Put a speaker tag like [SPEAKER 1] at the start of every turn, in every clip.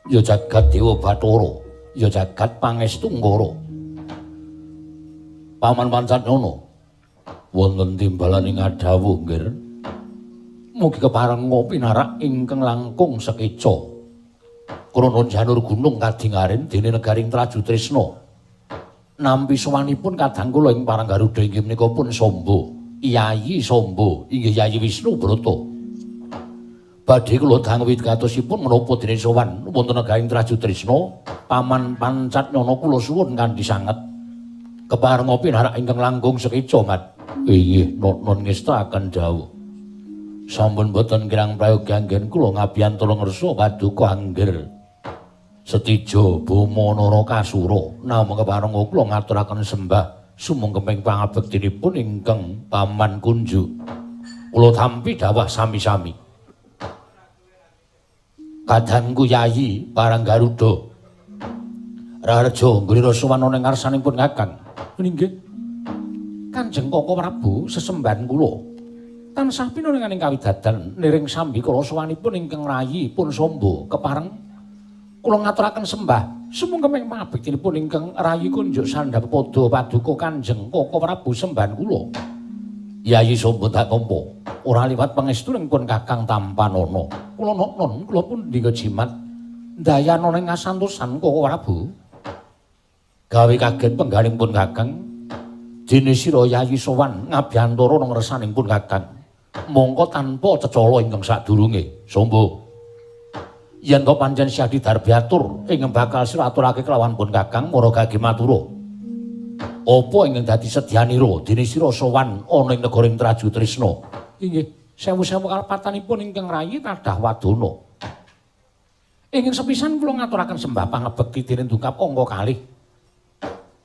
[SPEAKER 1] Ya jagat Dewa Bathara, ya jagat Pangestu Ngara. Paman Pancatnyono, wonten timbalan ing adhawuh nggir. Mugi keparenga pinarak ingkang langkung sekeca. Krana janur gunung kadingaren dene negaring Traju Tresna. Nampi sowanipun kadang kula ing Parang Garuda inggih menika pun Samba, Yayi Samba, inggih Yayi Wisnu Brata. Badhe kula dangu wigatosipun menapa dene sowan wonten negaring Traju Tresna, Paman Pancatnyono kula suwun kanthi sanget. Keparenga pinarak ingkang langkung sekeca, Mat. Inggih, non ngestakaken dawuh. Sampun boten kirang prayogi anggen kula ngabiyantara ngersa paduka angger Setija Bama Narakasura. Namung keparenga kula ngaturaken sembah sumangkeping pangabektinipun ingkang Paman Kunjuk. Kula tampi dawah sami-sami. Kadangku Yayi Parang Garuda. Raharja ngrira sowan ana ing ngarsanipun Kakang. Inggih. Kanjeng Kaka Prabu sesembahan kula. Tansah pinuringaning kawidadan niring sambikala sowanipun ingkang rayi pun Samba kepareng kula ngaturaken sembah sumangkeping pangabektinipun ingkang rayi kunjuk sandhap pada paduka Kanjeng Kaka Prabu sembahan kula. Yayi Samba tak tampa ora liwat pangestu pun Kakang tampanana. Kula non kula pun ndika jimat ndayana ing kasantosan Kaka Prabu. Gawe kaget penggaling pun Kakang dene sira Yayi sowan ngabiyantara nang ngersaning pun Kakang. Mongko tanpa cecala ingkang sadurunge Samba. Yen to pancen siadi darbiatur ingkang bakal sira aturake kelawan pun Kakang mara gage matura. Apa ingkang dadi sedyanira dene sira sowan ana ing negara ing Traju Tresna? Inggih, sewu-sewu kalepatanipun ingkang rayi tadah wadana. Ingkang sepisan kula ngaturaken sembah pangabekti dene dungkap angka kalih.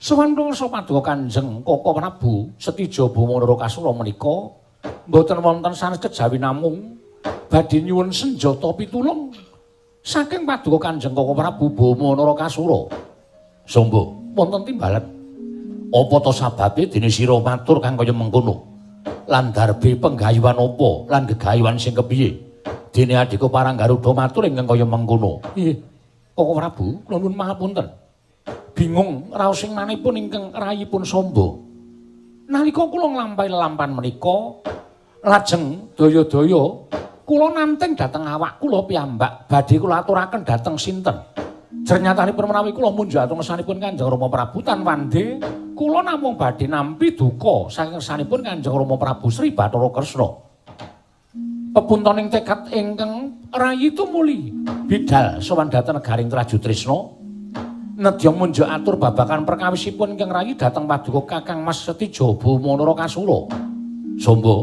[SPEAKER 1] Sowan kula paduka Kanjeng Kaka Prabu Setija Bama Narakasura menika mboten wonten sanes kejawi namung badhe nyuwun senjata pitulung saking paduka Kanjeng Kaka Prabu Bama Narakasura. Samba, wonten timbalan. Apa to sababe dene sira matur kang kaya mengkono? Lan darbe penggayuhan apa lan gegayuhan sing kepiye? Dene adika Parang Garuda matur ingkang kaya mengkono. Nggih, Kaka Prabu, kula nuwun pangapunten. Bingung raos ing manipun ingkang rayipun Samba. Nalika kula nglampahi lelampan menika lajeng daya-daya kula nanting dhateng awak kula piyambak badhe kula aturaken dhateng sinten. Jernyatanipun menawi kula munjuk atur ngersanipun Kanjeng Rama Prabu tan wande kula namung badhe nampi duka saking ngersanipun Kanjeng Rama Prabu Sri Bathara Kresna. Pepuntoning tekad ingkang rayi tumuli bidal sowan dhateng negaring Traju Tresna nedya munjuk atur babagan perkawisipun ingkang rayi dhateng paduka Kakang Mas Setija Bama Narakasura. Samba,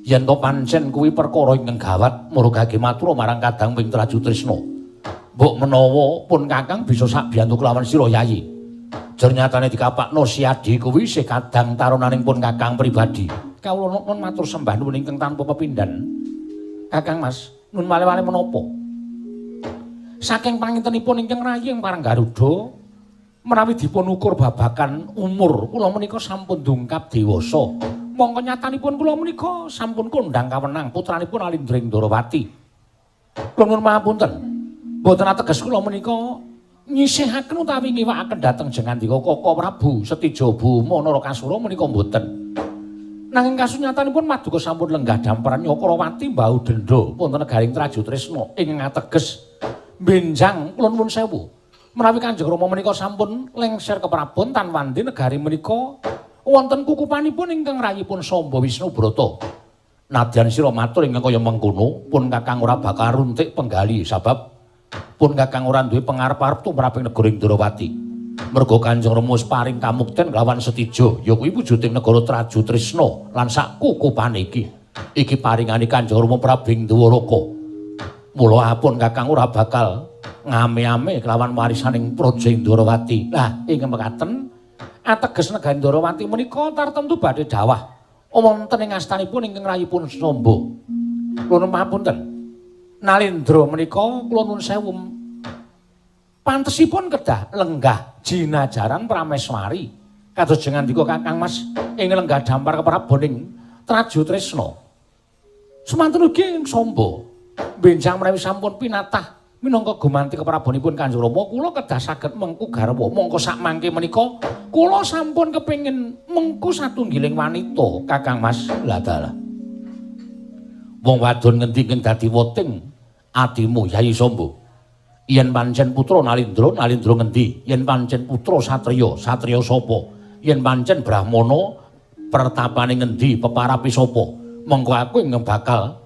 [SPEAKER 1] yen to pancen kuwi perkara ingkang gawat murugake matur marang kadang wing Traju Tresna. Mbok menawa pun Kakang bisa sabiyantu kelawan sira Yayi. Jernyatane dikapakno Siadi kuwi isih kadang tarunaning pun Kakang pribadi. Kawula nuwun matur sembah nuwun ingkang tanpa pepindhan. Kakang Mas, nun wale-wale menapa? Saking pangintenipun ingkang rayi ing Parang Garuda menawi dipun ukur babagan umur kula menika sampun dungkap dewasa. Mongko nyatanipun kula menika sampun kondhang kawenang putranipun Alindra Ndrawati. Kula nuwun pangapunten. Mboten ateges kula menika nyisihaken utawi ngiwakaken dhateng jengandika Kaka Prabu Setija Bama Narakasura menika mboten. Nanging kasunyatanipun maduka sampun lenggah damparan Nyakrawati mbau dendha wonten negaring Traju Tresna ing ateges benjang kula nuwun sewu. Menawi Kanjeng Rama menika sampun lengser keprabon tan wandi negari menika wonten kukupanipun ingkang rayipun Samba Wisnu Brata. Nadyan sira matur ingkang kaya mengkono, pun Kakang ora bakal runtik penggali sabab pun Kakang ora duwe pengarep-arep tumrap ing negara Indrawati. Merga Kanjeng Rama wis paring kamukten kelawan Setija, ya kuwi wujuding negara Traju Tresna lan sak kukupane iki. Iki paringane Kanjeng Rama Prabu ing Dwaraka. Mula apun Kakang ora bakal ngame-ame kelawan warisaning Praja Indrawati. Lah ing mekaten ateges negari Indrawati menika tartemtu badhe dawah wonten ing astanipun ingkang rayipun Samba. Kula pamunten. Nalendra menika kula nuwun sewu pantesipun kedah lenggah jinajaran Prameswari. Kados jengandika Kakang Mas ing lenggah dampar keprabon ing Traju Tresna. Semanten ugi ing Samba. Benjang menawi sampun pinatah Minangka gumanti keprabonipun Kanjeng Rama kula kedah saged mengku garwa. Mongko sakmangke menika kula sampun kepengin mengku satunggiling wanita, Kakang Mas. Lah dalah. Wong wadon ngendi ingkang dadi weting atimu Yayi Samba? Yen pancen putra Nalindra, Nalindra ngendi? Yen pancen putra satriya, satriya sapa? Yen pancen brahmana, pertapane ngendi, peparapi sapa? Mongko aku ingkang bakal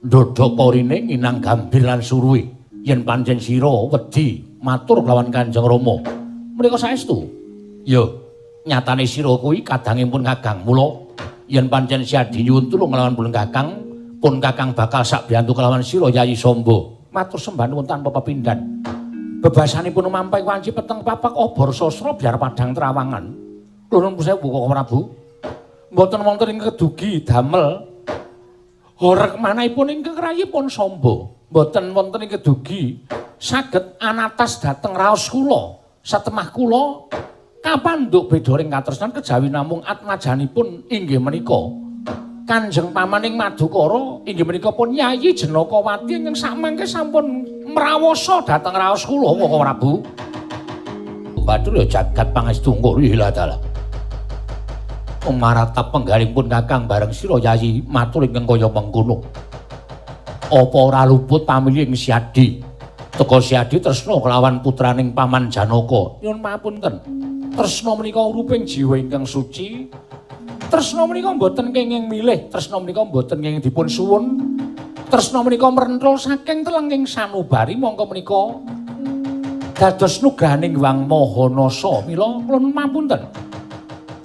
[SPEAKER 1] ndodhok porine nginang gambir lan suruhe. Yen pancen sira wedi matur kelawan Kanjeng Rama. Menika saestu. Ya, nyatane sira kuwi kadange pun Kakang. Mula yen pancen Siadi nyuwun tulung kelawan pun Kakang, pun Kakang bakal sak biyantu kelawan sira Yayi Samba. Matur sembah nuwun tanpa pepindhan. Bebasanipun mampahi wanci peteng papak obor sastra biar padhang trawangan. Kula nuwun sewu Koko Prabu. Mboten wonten ing kedugi damel horeg manahipun ingkang rayipun Samba. Mboten wonten ing kedugi saged anatas dhateng raos kula. Satemah kula kapandhuk bedoring katresnan kejawi namung atmajanipun inggih menika Kanjeng Pamaning Madukara inggih menika pun Yayi Janakawati ingkang sakmangke sampun mrawasa dhateng raos kula Koko Prabu. Bathara ya jagat pangestu nguri dalah. Maratap penggaling pun Kakang bareng sira Yayi matur ingkang kaya mengkono. Apa ora luput pamilih ing Siadi? Teka Siadi tresna kelawan putraning Paman Janaka. Nyuwun pamunten. Tresna menika uruping jiwa ingkang suci. Tresna menika mboten kenging milih, tresna menika mboten kenging dipun suwun. Tresna menika mrenthul saking telenging sanubari mongko menika dados nugrahaning Hyang Maha Nasa. Mila kula mapunten.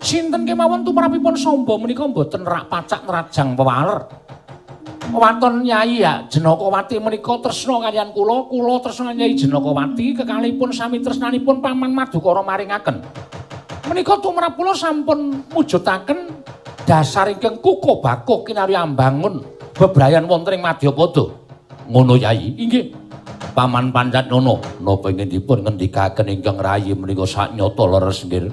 [SPEAKER 1] Sinten kemawon tumrapipun Samba menika mboten rak pacak nrajang pewaler. Waton Yayi Janakawati menika tresna kaliyan kula, kula tresna Yayi Janakawati kekalihipun sami tresnanipun Paman Madukara maringaken. Menika tumrap kula sampun mujudaken dasar ingkang kukuh bakuh kinarya ambangun bebrayan wonten ing Madyapada. Ngono Yayi? Inggih. Paman Pancatnana napa ingkang dipun ngendikaken ingkang rayi menika saknyata leres nggih.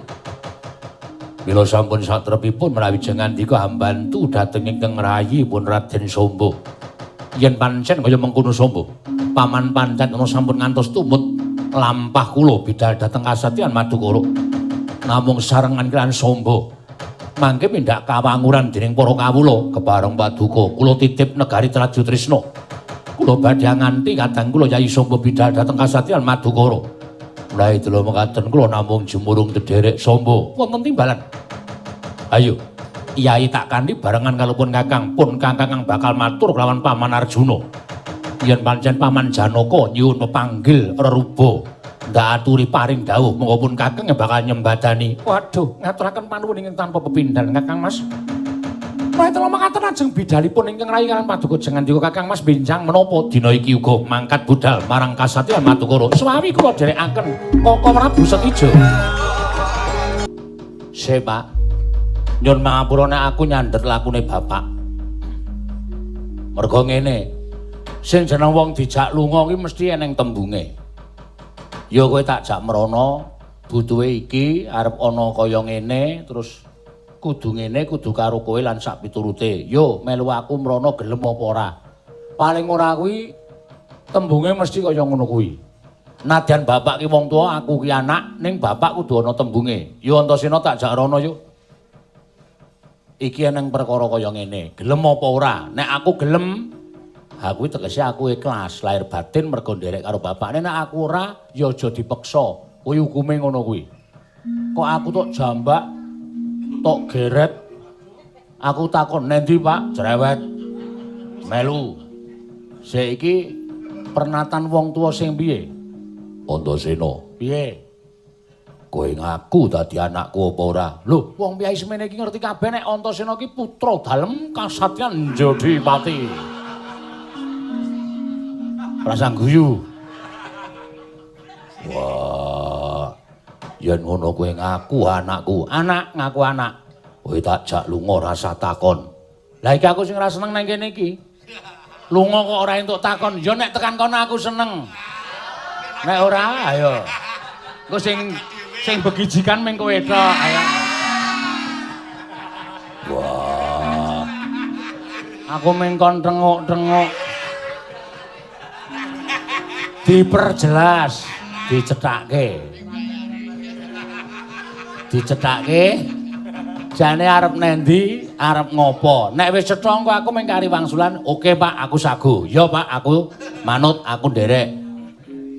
[SPEAKER 1] Mila sampun satrepipun menawi jengandika hambantu dhateng ingkang rayi pun Raden Samba. Yen pancen kaya mengkono Samba, Paman Pancatnana sampun ngantos tumut lampah kula bidal dhateng kasatyan Madukara. Namung sarengan kaliyan Samba mangke pindak kawanguran dening para kawula kepareng paduka kula titip negari Traju Trisna. Kula badhe nganti kadang kula Yayi Samba bidal dhateng kasatyan Madukara. Mulai dalu mekaten kula namung jumurung dederek Samba. Wonten timbalan. Ayo, Yai tak kanthi barengan kalupun Kakang, pun Kakang bakal matur kelawan Paman Arjuna. Yen pancen Paman Janaka nyuwun pepanggil reruba, ndak aturi paring dawuh monggo pun Kakang bakal nyembadani. Waduh, ngaturaken panuwun ingkang tanpa pepindhan Kakang Mas. Mulai dalu mekaten ajeng bidalipun ingkang rayi kaliyan paduka jengandika Kakang Mas benjang menapa dina iki uga mangkat budal marang kasatyan Madukara. Swawi kula dherekaken Koko Prabu Setijo. Sik, Pak. Nyun mangapura nek aku nyandhet lakune bapak. Mergo ngene. Sing jeneng wong dijak lunga kuwi mesti eneng tembunge. Ya kowe tak jak mrono, butuhe iki arep ana kaya ngene terus kudu ngene kudu karo kowe lan sak piturute. Yo melu aku mrono gelem apa ora? Paling ora kuwi tembunge mesti kaya ngono kuwi. Nadyan bapak ki wong tuwa, aku ki anak, ning bapak kudu ana tembunge. Yo Antasena tak jak rono yo. Iki eneng perkara kaya ngene, gelem apa ora? Nek aku gelem, ha kuwi tegese aku ikhlas lahir batin mergo nderek karo bapakne. Nek aku ora, ya aja dipeksa. Kuwi hukume ngono kuwi. Kok aku tok jambak, tok geret, aku takon nendi Pak? Cerewet. Melu. Sik iki pernatan wong tuwa sing piye? Antasena. Piye? Kowe ngaku dadi anakku apa ora? Lho, wong piyai semene iki ngerti kabeh nek Antasena iki putra dalem kasatyan Jodipati. Rasah guyu. Wah. Yen ngono kowe ngaku anakku. Anak ngaku anak. Kowe tak jak lunga rasah takon. Lah iki aku sing ora seneng nang kene iki. Lunga kok ora entuk takon. Ya nek tekan kono aku seneng. Nek ora ayo. Engko sing begijikan ming kowe tok. Ayo. Wah. Aku ming kon tenguk-tenguk. Diperjelas, dicethake. Dicethake. Jane arep nendi, arep ngopo. Nek wis cetha engko aku mung kari wangsulan, oke Pak, aku sagu. Ya Pak, aku manut, aku nderek.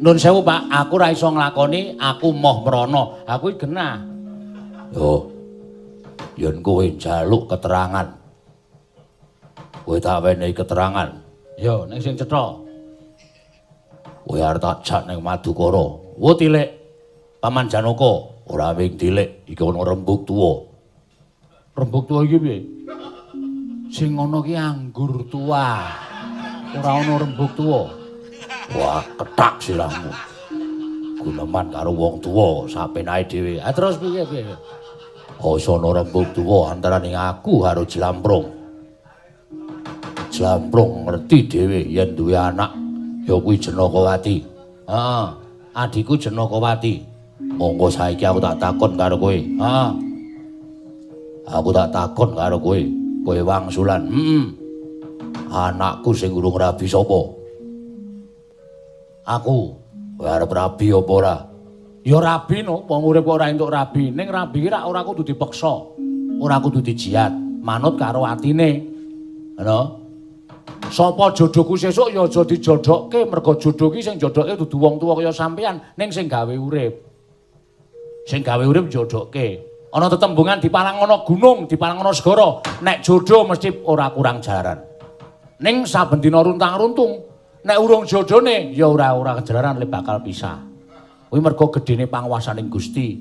[SPEAKER 1] Nun sewu Pak, aku ora iso nglakoni, aku moh mrono. Aku iki genah. Yo. Yen kowe njaluk keterangan. Kowe tak wenehi keterangan. Yo, ning sing cetha. Kowe arep tak jak ning Madukara. Wo tilik Paman Janaka, ora wing tilik, iki ana rembug tuwa. Rembug tuwa iki piye? Sing ana ki anggur tua. Ora ana rembug tuwa. Wah, kethak sirahmu. Guneman karo wong tuwa sapenake dhewe. Ah terus piye piye? Asa ana rembug tuwa antarane aku karo Jlamprong. Jlamprong ngerti dhewe yen duwe anak ya kuwi Janakawati. Heeh, adhiku Janakawati. Monggo saiki aku tak takon karo kowe. Heeh. Aku tak takon karo kowe, kowe wangsulan. Heeh. Anakku sing urung rabi sapa? Aku. Kowe arep rabi apa ora? Ya rabi no, wong urip kok ora entuk rabi. Ning rabi ki ora kudu dipeksa. Ora kudu dijiat, manut karo atine. Ngono. Sapa jodohku sesuk ya aja dijodohke, mergo jodoh ki sing jodohke dudu wong tuwa kaya sampeyan, ning sing gawe urip. Sing gawe urip jodohke. Ana tetembungan dipalang ana gunung, dipalang ana segara, nek jodoh mesti ora kurang jalaran. Ning saben dina runtang-runtung, nek urung jodhone ya ora kejalaran le bakal pisah. Kuwi mergo gedene panguwasaning Gusti.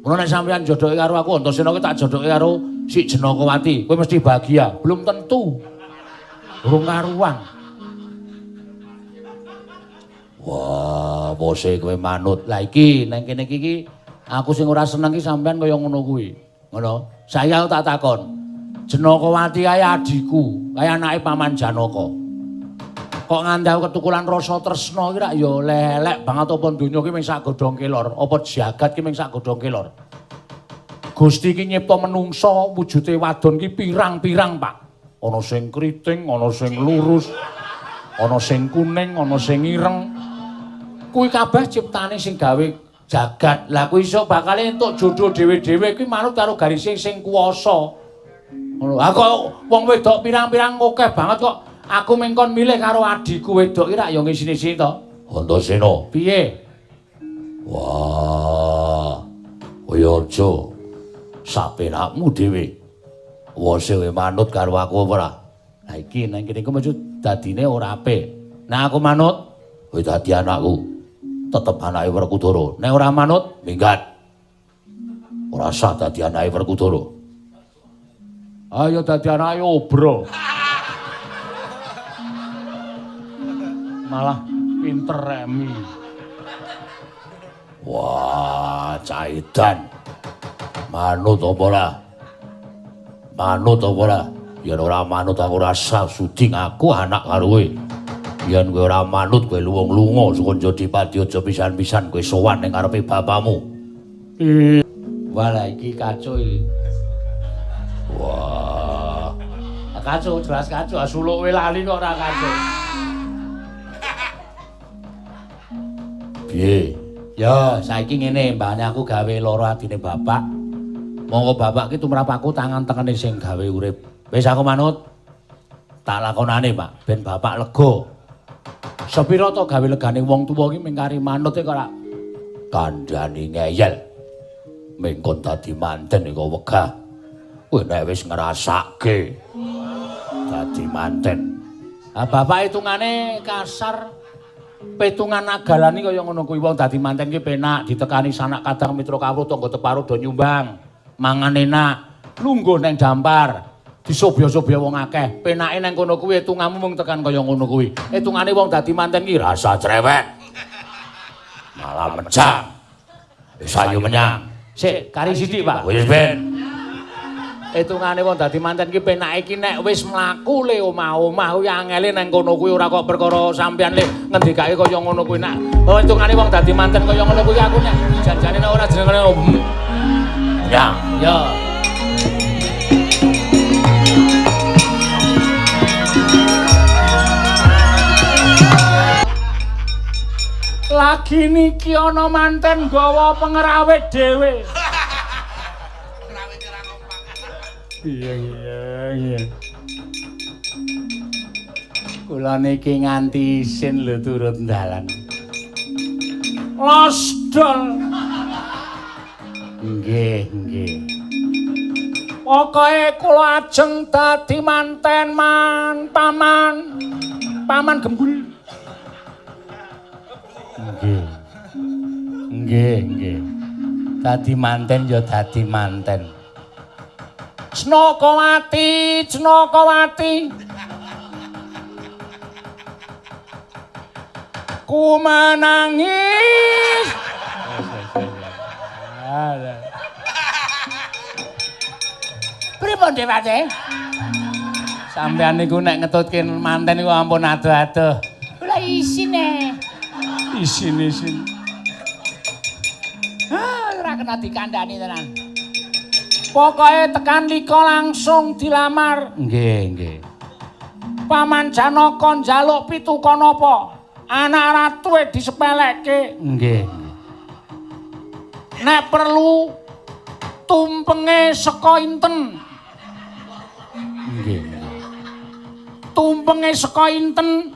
[SPEAKER 1] Mula nek sampeyan jodohke karo aku, Antasena ki tak jodohke karo si Janakawati, kowe mesti bahagia. Belum tentu. Urung karuan. Wah, bose kowe manut. Lah iki nang kene iki aku sing ora seneng ki sampean kaya ngono kuwi. Ngono. Saya tak takon. Janakawati kae adhiku, kae anake Paman Janaka. Kok nganti aku ketukulan rasa tresna iki rak ya lelek banget apa donya ki mung sak godhong kelor, apa jagat ki mung sak godhong kelor. Gusti ki nyipta menungsa wujude wadon ki pirang-pirang, Pak. Ana sing kriting, ana sing lurus, ana sing kuning, ana sing ireng. Kuwi kabeh ciptane sing gawe jagat. Lah kuwi iso bakal entuk jodoh dhewe-dhewe kuwi manut karo garise sing kuwasa. Ngono. Ha kok wong wedok pirang-pirang akeh banget kok aku mengkon milih karo adhiku wedok iki rak ya ngisin-isini to. Antasena. Piye? Wah. Kowe aja sapenakmu dhewe. Wose kowe manut karo aku apa ora? Lah iki nang kene iku maksud dadine ora apik. Nek aku manut, kowe dadi anakku. Tetep anake Werkudara. Nek ora manut, minggat. Ora sah dadi anake Werkudara. Ayo dadi anake obro. Malah pinter remi. Wah, caidan. Manut apa ora? Manut apa ora? Yen ora manut aku ora sah sudi ngaku anak karo kowe. Yen kowe ora manut kowe luwung lunga saka Jodipati aja pisan-pisan kowe sowan ning ngarepe bapamu. Wah, lah iki kacau iki. Wah. Kacau, jelas kacau. Suluk kowe lali kok ora kacau. Piye? Ya, saiki ngene, mbane aku gawe lara atine bapak. Monggo bapak ki tumrap aku tangan tengene sing gawe urip. Wis aku manut. Tak lakonane, Pak, ben bapak lega. Sepira to gawe legane wong tuwa ki mung kari manut kok ora kandhani ngeyel. Mengkon dadi manten kok wegah. Kowe nek wis ngrasake dadi manten. Ah bapak hitungane kasar. Petungan agalane kaya ngono kuwi wong dadi manten ki penak ditekani sanak kadang mitra kawruh tangga teparo do nyumbang. Mangan enak, lungguh neng dampar, disobya-sobya wong akeh. Penake neng kono kuwi hitunganmu mung tekan kaya ngono kuwi. Hitungane wong dadi manten ki rasa cerewet. Malah mejang. Wis ayo menyang. Sik, kari sithik, Pak. Wis ben. Hitungane wong dadi manten ki penake ki nek wis mlaku le omah-omah kuwi angele neng kono kuwi ora kok perkara sampean le ngendikake kaya ngono kuwi nak. Oh hitungane wong dadi manten kaya ngono kuwi aku nek janjane nek ora jenengane ya, ya. Lagi niki ana manten nggawa pengrawit dhewe. Iya iya iya. Kula niki nganti isin lho turut dalan. Los dol. Nggih, nggih. Pokoke kula ajeng dadi manten man paman. Paman gembul. Nggih. Nggih, nggih. Dadi manten ya dadi manten. Cnokawati, Cnokawati. Ku menangis. Pripun Dewate? Sampeyan niku nek ngetutke manten niku ampun adoh-adoh. Kula isine. Isin-isin. Ah, ora kena dikandhani tenan. Pokoke tekan nika langsung dilamar. Nggih, nggih. Paman Janaka njaluk pituka napa? Anak ratuwe disepelekke. Nggih. Nek perlu tumpenge saka inten. Nggih. Tumpenge saka inten,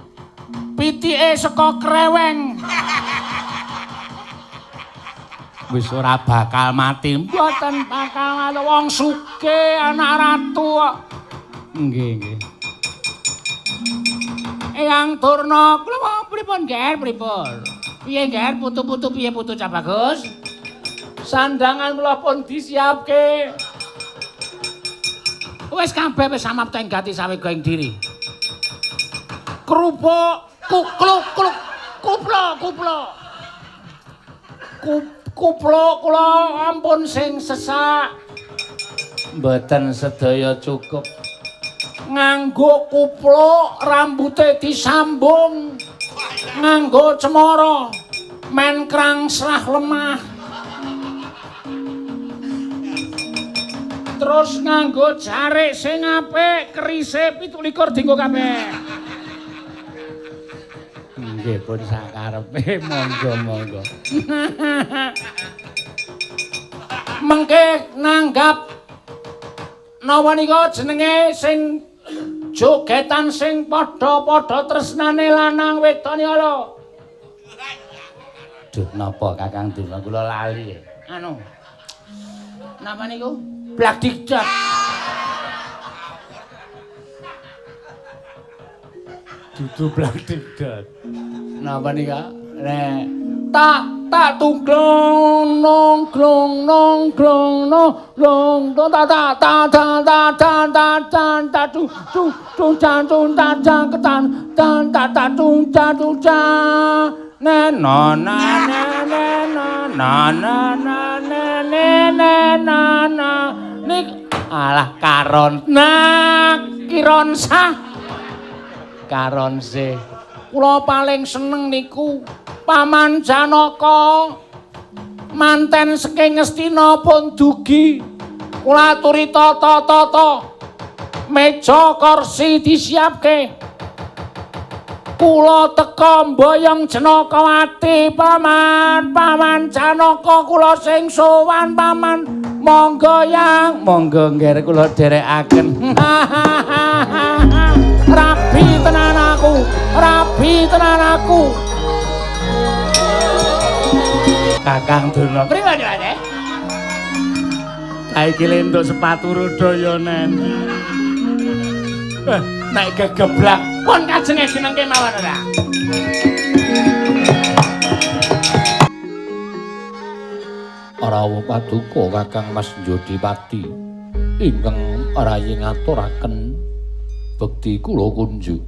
[SPEAKER 1] pitike saka kreweng. Wis ora bakal mati. Mboten bakal wong sugih anak ratu kok. Nggih, nggih. Eyang Durna, kula pripun, Ger? Pripun? Piye, Ger? Putu-putu piye putu Cah Bagus? Sandangan kula pun disiapke. Wis kabeh wis samapta ing gati sawega ing diri. Kerupuk kukluk kluk kuplo kuplo. Kuplo kula ampun sing sesak. Mboten sedaya cukup. Nganggo kuplo rambute disambung. Nganggo cemara men krangsrah lemah. Terus nganggo jarik sing apik, kerise 27 dienggo kabeh. Nggih pun sakarepe, monggo-monggo. Mengke nanggap napa nika jenenge sing jogetan sing padha-padha tresnane lanang wedok nika lho. Duh napa Kakang Durna kula lali. Anu. Napa niku? Blak dikdak. Dudu blak dikdak. Napa nika? Nek tak tak tungglong nong glong nong glong nong glong ta ta ta ta ta ta ta ta ta tu tu tu jan tu ta jan ketan tan ta ta tu ta tu ja na na na na na na na na na na na na na nik alah karon nah kironsah karonse kula paling seneng niku Paman Janaka manten saking Ngastina pun dugi kula aturi tata-tata meja kursi disiapke kula teka mboyong Janakawati paman paman Janaka kula sing sowan paman monggo yang monggo nggih kula dherekaken. Rabi tenan aku, rabi tenan aku. Kakang Durna pripun Pak? Saiki lentuk sepatu roda ya nendi. Nek gegeblak pun kajenge jenengke mawon ora. Rawuh paduka Kakang Mas Jodipati ingkang rayi ngaturaken bekti kula kunjuk.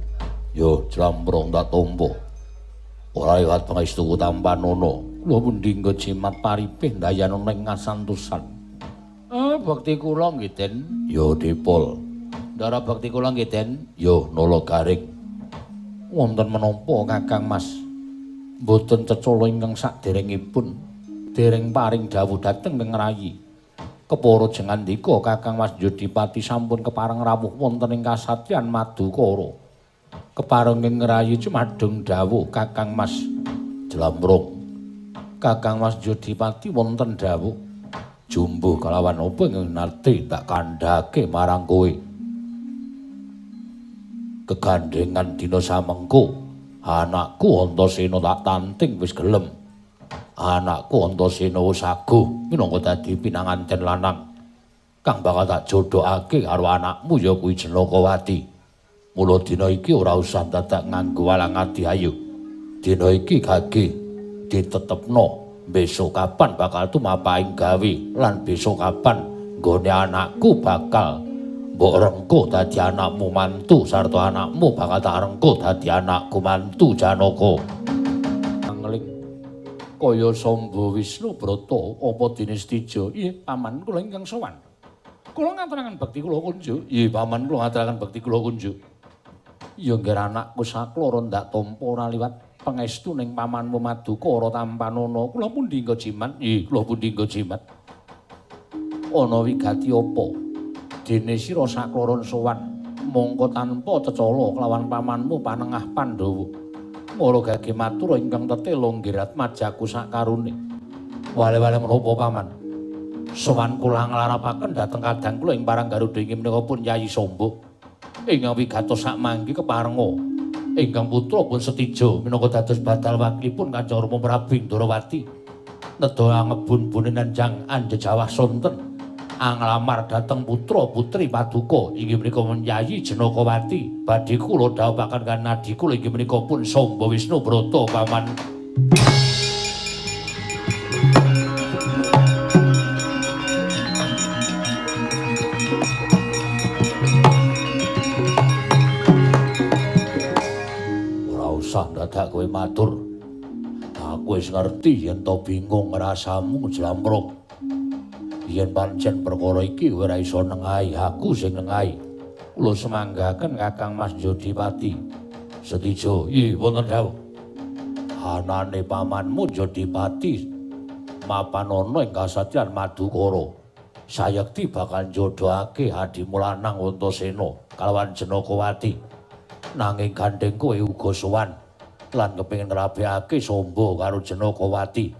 [SPEAKER 1] Ya jlambrong tak tampa. Ora liwat pangestu tampanana. Kula pundi jimat paripih ndayanana ing ngasantosan. Bekti kula nggih Den. Ya Dipol. Ndara bekti kula nggih Den. Ya Nala Garing. Wonten menapa Kakang Mas? Mboten cecala ingkang saderengipun dereng paring dawuh dhateng ing rayi. Kepara jengandika Kakang Mas Jodipati sampun kepareng rawuh wonten ing kasatriyan Madukara. Kepareng ing rayi cumadung dawuh Kakang Mas Jlambrong. Kakang Mas Jodipati wonten dawuh jumbuh kalawan apa ingkang nate tak kandhake marang kowe. Kegandengan dina samengko anakku Antasena tak tanting wis gelem. Anakku Antasena wis aguh minangka dadi pinanganten lanang kang bakal tak jodhokake karo anakmu ya kuwi Janakawati. Mula dina iki ora usah dadak nganggo walang ati ayu. Dina iki gage ditetepno besok kapan bakal tumapahing gawe lan besok kapan nggone anakku bakal mbok rengkuh dadi anakmu mantu sarta anakmu bakal tak rengkuh dadi anakku mantu Janaka. Angling kaya Samba Wisnu Brata apa dene Setija? Iya paman kula ingkang sowan. Kula ngaturaken bekti kula kunjuk. Iya paman kula ngaturaken bekti kula kunjuk. Ya nggih anakku sakloro ndak tampa ora liwat pangestu ning pamanmu Maduka ora tampanana. Kula pundi nggo jimat? Nggih, kula pundi nggo jimat. Ana wigati apa? Dene sira sakloron sowan mongko tanpa cecala kelawan pamanmu panengah Pandhawa. Mara gage matur ingkang tetela nggih atmajaku sakarone. Wale-wale menapa paman? Sowan kula nglarapaken dhateng kadang kula ing Parang Garuda inggih menika pun Yayi Samba. Ingkang wigatos sakmangke keparenga ingkang putra pun Setija minangka dados badal wakilipun Kanjeng Rama Prabu Indrawati nedha angebun-bune nenjang anjejawah sonten anglamar dhateng putra putri paduka inggih menika Yayi Janakawati badhe kula dhawuhaken kan adhi kula inggih menika pun Samba Wisnu Brata paman. Dadak kowe matur. Aku wis ngerti yen to bingung rasamu jlamprong. Yen pancen perkara iki kowe ora iso nengahi, aku sing nengahi. Kula semanggaken Kakang Mas Jodipati. Setija, nggih wonten dawuh. Anane pamanmu Jodipati mapanana ing kasatyan Madukara. Sayekti bakal njodhokake adimu lanang Antasena kalawan Janakawati. Nanging gandheng kowe uga sowan lan kepengin ngrabekake Samba karo Janakawati.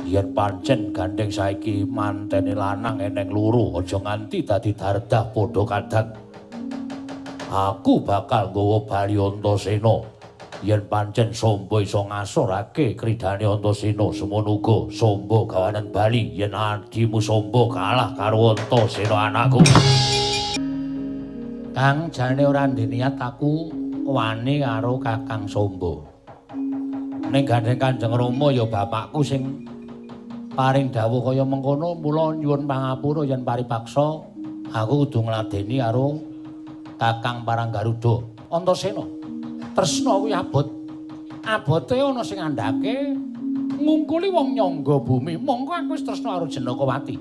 [SPEAKER 1] Yen pancen gandheng saiki mantene lanang eneng loro, aja nganti dadi dardah padha kadang. Aku bakal nggawa bali Antasena. Yen pancen Samba iso ngasorake kridane Antasena, semono uga Samba gawanen bali yen adimu Samba kalah karo Antasena anakku. Kang jane ora ndek niat aku wani karo Kakang Samba. Ning gandheng Kanjeng Rama ya bapakku sing paring dawuh kaya mengkono, mula nyuwun pangapura yen paripaksa aku kudu ngladeni karo Kakang Parang Garuda. Antasena, tresna kuwi abot. Abote ana sing ngandhake ngungkuli wong nyangga bumi. Mongko aku wis tresna karo Janakawati.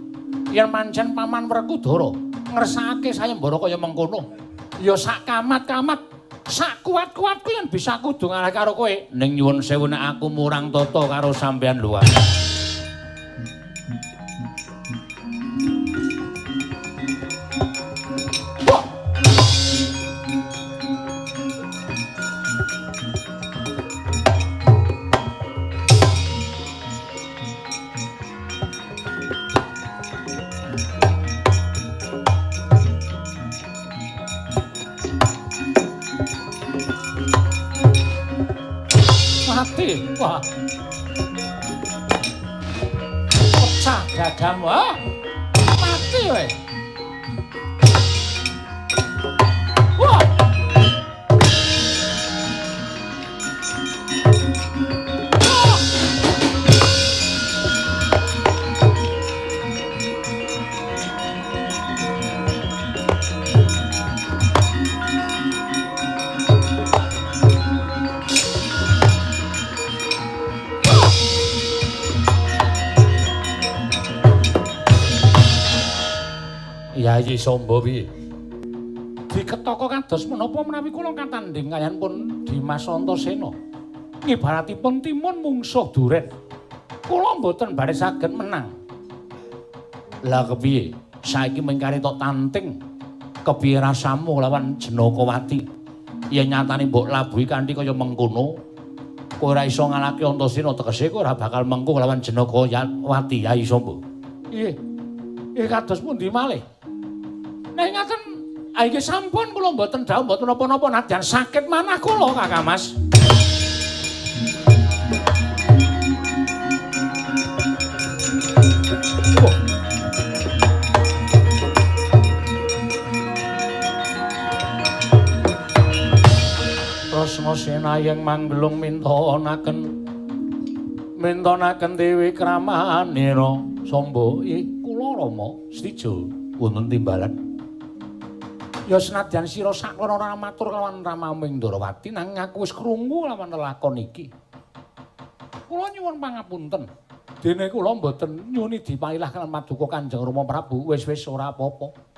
[SPEAKER 1] Yen pancen paman Werkudara ngersakake sayembara kaya mengkono, ya sak kamat-kamat, sak kuat-kuatku yen bisa kudu ngalah karo kowe. Ning nyuwun sewu nek aku murang tata karo sampeyan luwih. Wah. Pecah dadamu, ah. Mati kowe. Wah. Yayi Samba piye? Diketaka kados menapa menawi kula katandhing kaliyan pun Dimas Antasena. Ngibaratipun timun mungsuh duren. Kula mboten badhe saged menang. Lah kepiye? Saiki mengkare tok tanting. Kepiye rasamu lawan Janakawati? Yen nyatane mbok labuhi kanthi kaya mengkono. Kowe ora iso ngalahke Antasena tegese kowe ora bakal mengko lawan Janaka Wati Yai Samba. Nggih. Nggih kados pundi malih? Nek ngaten nggih sampun kula mboten dhawuh mboten napa-napa nadyan sakit manah kula Kakang Mas. Kresna senayeng manggelung mintonaken Dewi Kramanira Samba. Kula Rama Setija wonten timbalan. Ya senadyan sira saklono ora matur lawan Rama Ndrawati nanging aku wis krungu lawan lelakon iki. Kula nyuwun pangapunten. Dene kula mboten nyuni dipailah lan paduka Kanjeng Rama Prabu. Wis-wis ora apa-apa.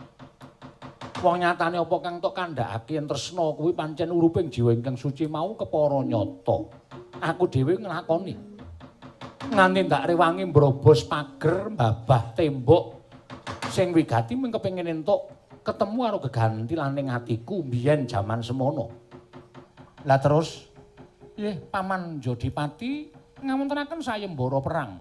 [SPEAKER 1] Wong nyatane apa kang tok kandhakake yen tresna kuwi pancen uruping jiwa ingkang suci mau kepara nyata. Aku dhewe nglakoni. Nganti ndak rewangi mbrobos pager, mbabah tembok sing wigati mung kepengin entuk ketemu karo geganti laning atiku biyen jaman semono. Lah terus nggih Paman Jodipati ngawontenaken sayembara perang.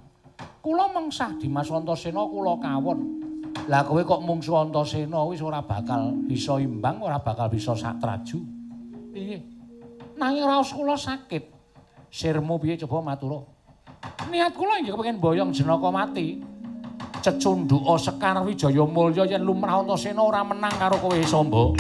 [SPEAKER 1] Kula mengsah Dimas Antasena kula kawon. Lah kowe kok mungsu Antasena wis ora bakal bisa imbang, ora bakal bisa satraju. Piye? Nanging raos kula sakit. Sirmu piye coba matura? Niat kula inggih kepengin boyong Janaka mati. Cecundhuka Sekar Wijaya Mulya yen lumrah Antasena ora menang karo kowe Samba.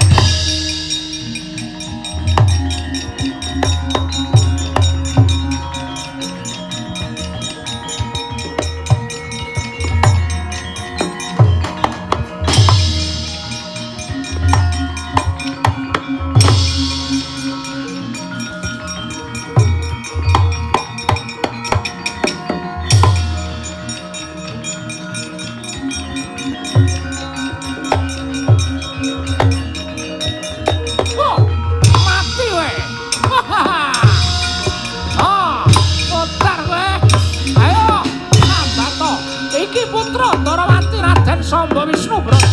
[SPEAKER 1] Samba Wisnu Brata.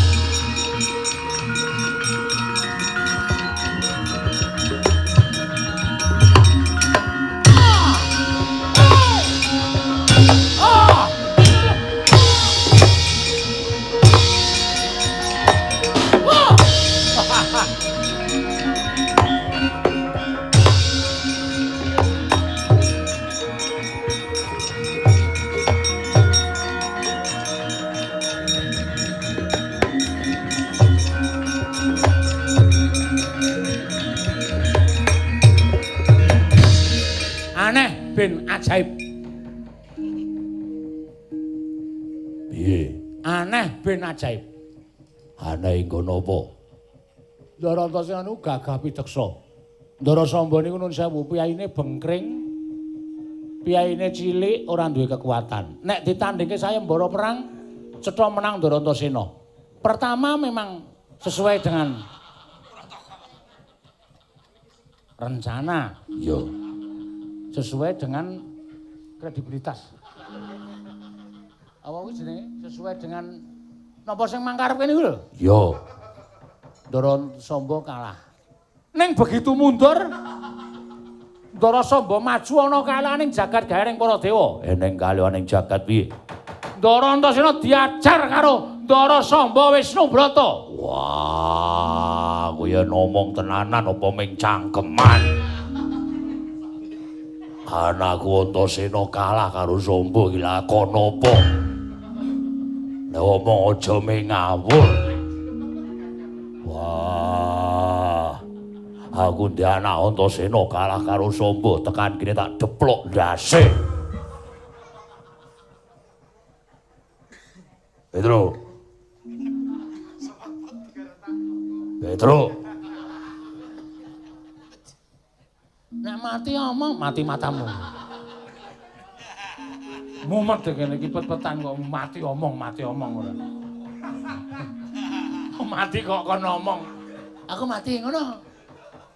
[SPEAKER 1] Aneh bin ajaib. Piye? Aneh bin ajaib. Aneh nggo napa? Ndara Antasena niku gagah pideksa. Ndara Samba niku nun sewu piyaine bengkring. Piyaine cilik ora duwe kekuatan. Nek ditandingke sayembara perang cetha menang Ndara Antasena. Pertama memang sesuai dengan rencana. Iya. Sesuai dengan kredibilitas. Apa kuwi jenenge? Sesuai dengan napa sing mangkarep kene niku lho? Iya. Ndara Samba kalah. Ning begitu mundur, Ndara Samba maju ana kalaning jagat garing para dewa. Eneng kalaning jagat piye? Ndara Antasena diajar karo Ndara Samba Wisnu Brata. Wah, kowe yen ngomong tenanan apa ming cangkeman? Anakku Antasena kalah karo Samba iki lakon apa? Lah omong aja ming ngawur. Wah. Aku ndek anak Antasena kalah karo Samba tekan kene tak deplok ndase. Petro. Petro. Nek mati omong, mati matamu. Mumet kene iki pet-petan kok mati omong ora. Mati kok kon ngomong. Aku mati ngono.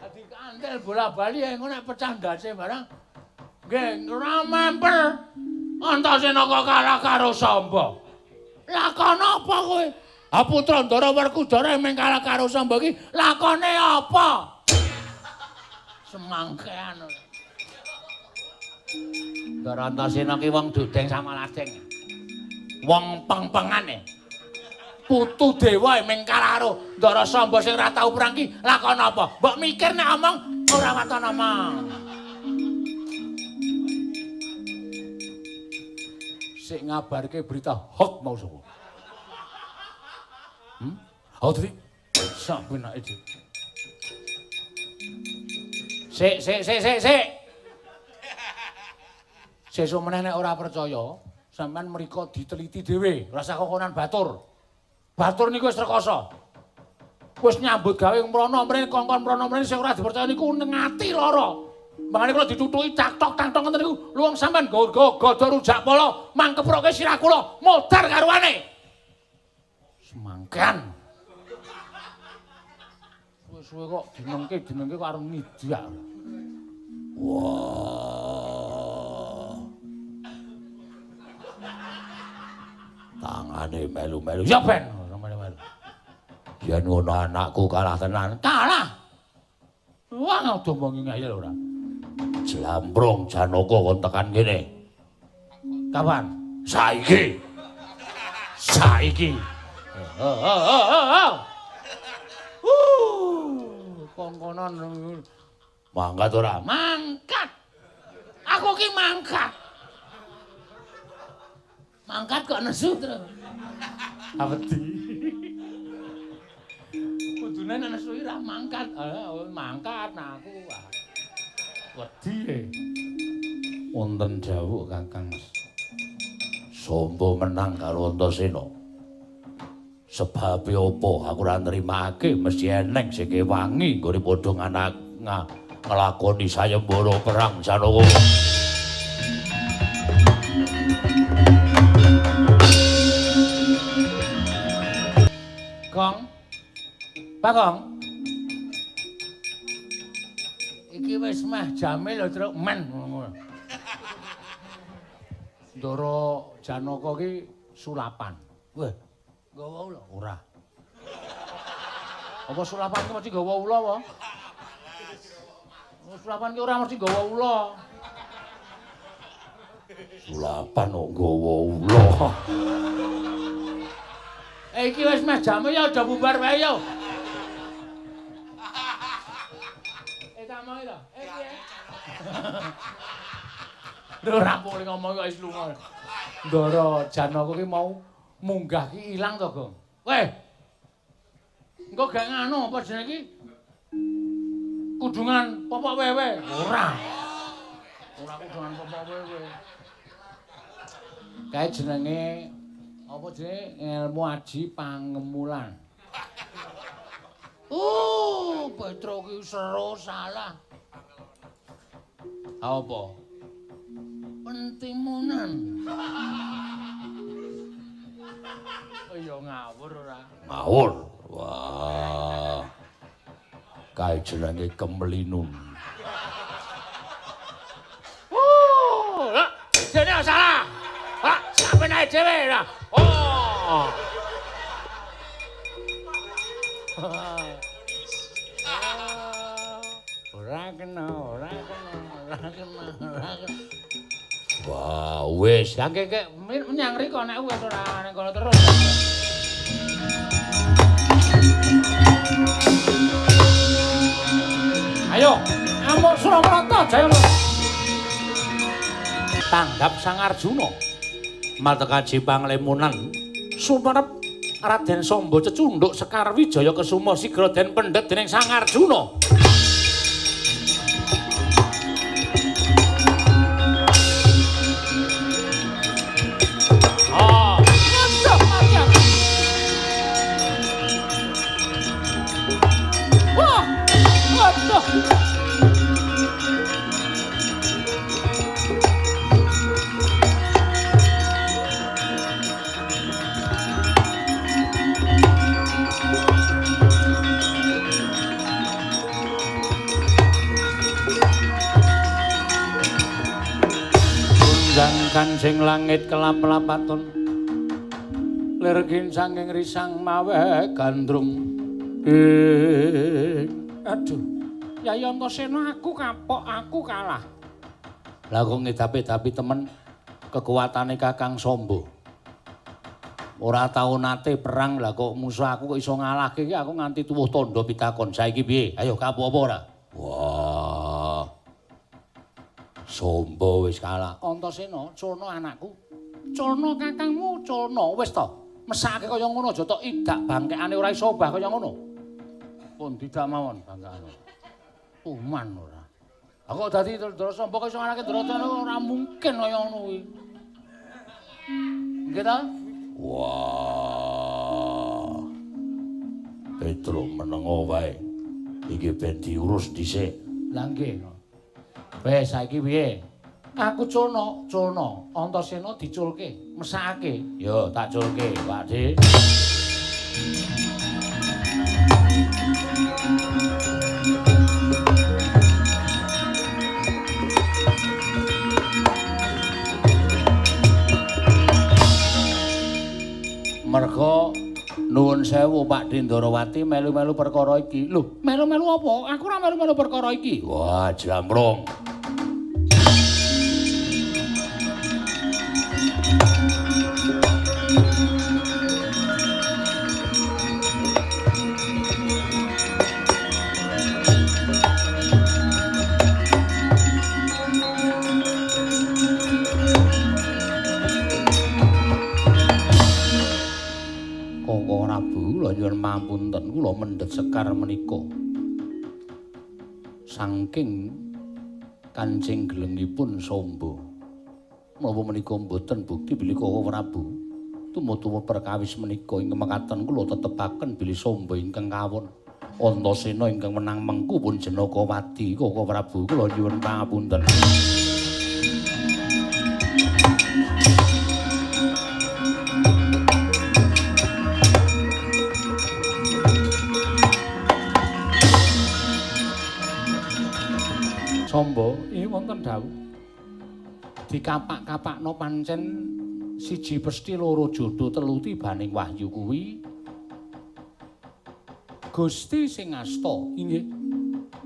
[SPEAKER 1] Dadi kantil bola-bali ngono nek pecah ndase barang. Nggih, ora memper. Antasena kok kalah karo Samba. Lakon apa kowe? Ha putra Ndara Werkudara mung kalah karo Samba iki lakone apa? Semangkean. Ndara Antasena ki wong dodeng samaladeng. Wong peng-pengane. Putu dewa ming kalah karo Ndara Samba sing ora tau perang ki lakon apa? Mbok mikir nek omong ora waton omong. Sik ngabarke berita hoax mau sapa? Oh dadi sak penake dhewe. Sik sik sik sik sik. Sesuk meneh nek ora percaya, sampean mriko diteliti dhewe, ora usah kokonan batur. Batur niku wis rekoso. Wis nyambut gawe mrono mrene kongkon mrono mrene sing ora dipercaya niku nengati lara. Mangane kula ditutuki caktok caktok ngoten niku, luwung sampean go godo rujak pala, mangkeproke sirah kula, modar karuane. Semangkan. Suwe-suwe kok dinengke-dinengke kok arep ngidak. Wah. Tangane melu-melu. Ya ben, melu-melu. Yen ngono anakku kalah tenan. Kalah. Wah, omongi ngayal ora. Jlambrung Janaka kon tekan kene. Kapan? Saiki. Saiki. Kongkonan mangkat ora? Mangkat. Aku ki mangkat. Mangkat kok nesu terus. Awedi. Kudune nek nesu ora mangkat. Mangkat nah aku. Wedi e. Wonten dawuh Kakang Samba menang karo Antasena. Sebabe apa aku ora nrimake mesti eneng sing kewangi nggone padha nganak nglakoni sayembara perang Janaka. Gong. Bagong. Iki wis meh jame lho, Truk. Men ngono. Ndara Janaka ki sulapan. Wah, nggawa ula? Ora. Apa sulapan ki mesti nggawa ula apa? Sulapan ki ora mesti nggawa ula. Sulapan kok nggawa ula. Iki wis meh jame ya aja bubar wae yo. Tak mau to. Piye? Ora boleh ngomong kok wis lunga. Ndara Janaka ki mau munggah ki ilang to, Gong. Weh. Engko gak nganu apa jenenge iki? Kudungan popok wewe. Ora. Ora kudungan popok wewe. Kae jenenge apa jenenge ilmu aji pangemulan. Petro ki seru salah. Apa? Pentimunan. Oh iya ngawur ora? Ngawur. Wah. Kae jenenge kemelinun. Lah, jane salah. Hah, sampeyan ae dhewe lah. Oh. Ora kena, ora kena, ora kena, ora kena. Wah, wis. Lah kek menyang riko nek wis ora ning kono terus. Ayo, amuk Suramarta jaya. Tanggap Sang Arjuna. Matekaji panglemunan sumerep Raden Samba cecunduk Sekar Wijaya Kesuma sigra den pendhet dening Sang Arjuna. Kancing langit kelap-lapaton lir ginsanging risang mawe gandrung. Aduh, Yayi Antasena aku kapok, aku kalah. Lah kok ngedapi-dapi temen kekuatane Kakang Samba. Ora tau nate perang, lah kok musuh aku kok iso ngalahke iki, aku nganti tuwuh tandha pitakon. Saiki piye? Ayo kapu apa ora? Wah. Samba wis kalah. Antasena, culna anakku. Culna kakangmu, culna. Wis to. Mesake kaya ngono aja tok idak bangkekane ora iso obah kaya ngono. Pun tidak mawon bangkekane. Tuman ora. Aku kok dadi Ndara Samba kok iso ngalahke Ndara ora mungkin kaya ngono kuwi. Nggih ta? Wah. Petro menengo wae. Iki ben diurus dhisik. Lah nggih. Wes saiki piye? Aku culna, culna. Antasena diculke, mesakake. Yo tak culke, Pak De. Merga nuwun sewu Pak Dindarawati melu-melu perkara iki. Lho, melu-melu apa? Aku ora melu-melu perkara iki. Wah, jamrong. Nyuwun mampunten kula mendhet sekar menika saking kancing gelengipun Samba. Menapa menika mboten bukti bilih Koko Prabu tumut-tumut perkawis menika ingkang mekaten kula tetepaken bilih Samba ingkang kawon Antasena ingkang menang mengku pun Janakawati. Koko Prabu kula nyuwun pangapunten. Samba, iki wonten dawuh. Dikapak-kapakno pancen siji pesti loro jodo telu tibaning wahyu kuwi. Gusti sing asta, inggih.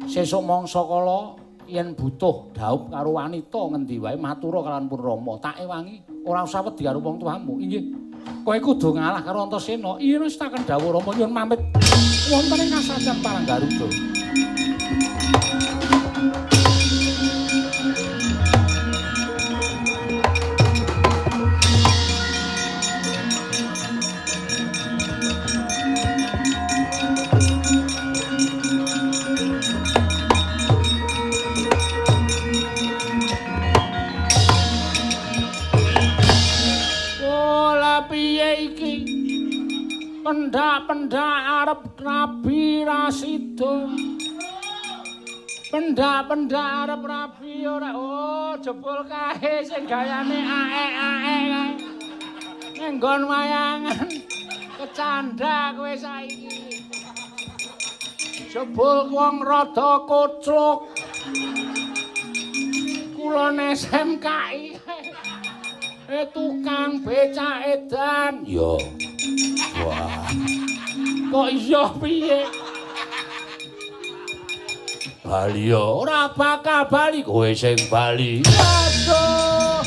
[SPEAKER 1] Sesuk mangsa kala yen butuh dhaup karo wanita ngendi wae matura kalawan pun Rama, tak ewangi, ora usah wedi karo wong tuamu, inggih. Kowe kudu ngalah karo Antasena. Iya wis tak kendhawuh Rama nyuwun pamit. Wonten ing kasajan Parang Garuda. Pendak-pendak arep rabi ra sida. Pendak-pendak arep rabi ora. Oh, jebul kae sing gayane aek-aek kae. Ning nggon wayangan kecandha kowe saiki. Jebul wong rada koclok. Kulon SMKI. Tukang becak edan. Yo. Wah. Kok iya piye? Bali yo ora bakal bali kowe sing bali. Aduh.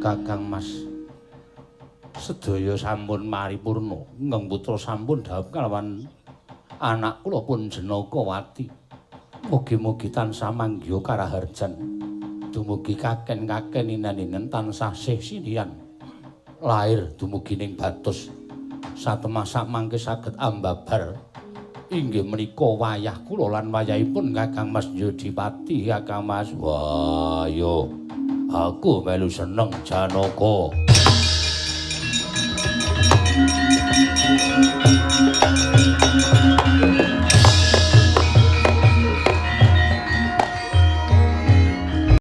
[SPEAKER 1] Kakang Mas sedaya sampun maripurna. Ingkang putra sampun dhawuh kalawan anak kula pun Janakawati. Mugi-mugi tansah manggiha karaharjan. Dumugi kaken-kaken inen-inen tansah sih sinian. Lair dumugi ning batos satemah samangke saged ambabar. Inggih menika wayah kula lan wayahipun Kakang Mas Yodipati. Kakang Mas, wah yo. Aku melu seneng, Janaka.